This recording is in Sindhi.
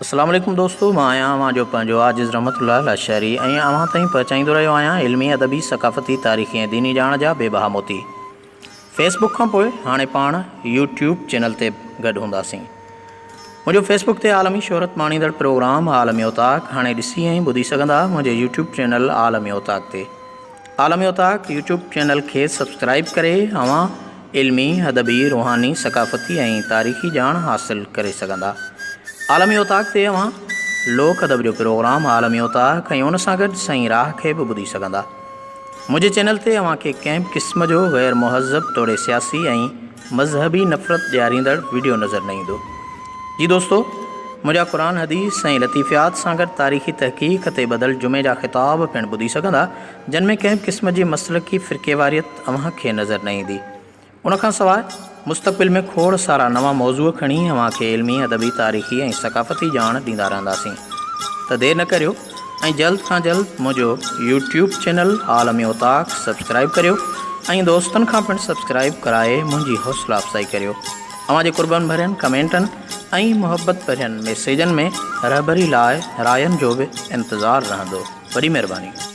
السلام عليڪم دوستو مان آهيان اوهان جو پنهنجو عاجز رحمت الله لاشاري ۽ اوهان تائين پهچائيندو رهيو آهيان علمي ادبي ثقافتي تاريخي ۽ ديني ڄاڻ جا بي بها موتي فيس بڪ کان پوء هاڻي پاڻ يوٽيوب چينل تي گڏ هونداسين منهنجو فيس بڪ تي عالمي شهرت ماڻيندڙ پروگرام عالمي اوطاق هاڻي ڏسي ۽ ٻڌي سگهندا منهنجي يوٽيوب چينل عالمي اوطاق تي عالمي اوطاق يوٽيوب چينل کي سبسڪرائيب ڪري اوهان علمي، ادبي، روحاني، ثقافتي ۽ تاريخي ڄاڻ حاصل ڪري سگهندا. عالمي اوطاق تي اوهان لوڪ ادب جو پروگرام عالمي اوطاق ۽ ان سان گڏ سائين راهه کي به ٻڌي سگهندا. منهنجي چينل تي اوهان کي ڪنهن به قسم جو غير مهذب توڙي سياسي ۽ مذهبي نفرت ڏياريندڙ وڊيو نظر نه ايندو. جي دوستو! منهنجا قرآن حديث ۽ لطيفيات سان گڏ تاريخي تحقيق تي ٻڌل جمعي جا خطاب پڻ ٻڌي سگهندا جن ۾ ڪنهن به قسم جي مسلڪي فرقيواريت اوهان کي نظر نه ايندي. ان کان سواء مستقبل ۾ کوڙ سارا نوان موضوع کڻي اوهان کي علمي، ادبي، تاريخي ۽ ثقافتي ڄاڻ ڏيندا رهنداسين. ته دير نه ڪريو ۽ جلد کان جلد منهنجو يوٽيوب چينل عالمي اوطاق سبسڪرائيب ڪريو ۽ دوستن کان پڻ سبسڪرائيب ڪرائي منهنجي حوصلا افزائي ڪريو اوهان جي قربن ڀرين ڪمينٽن ۽ محبت ڀرين ميسيجن ۾ رهبري لاء راين جو به انتظار رهندو وڏي مهرباني.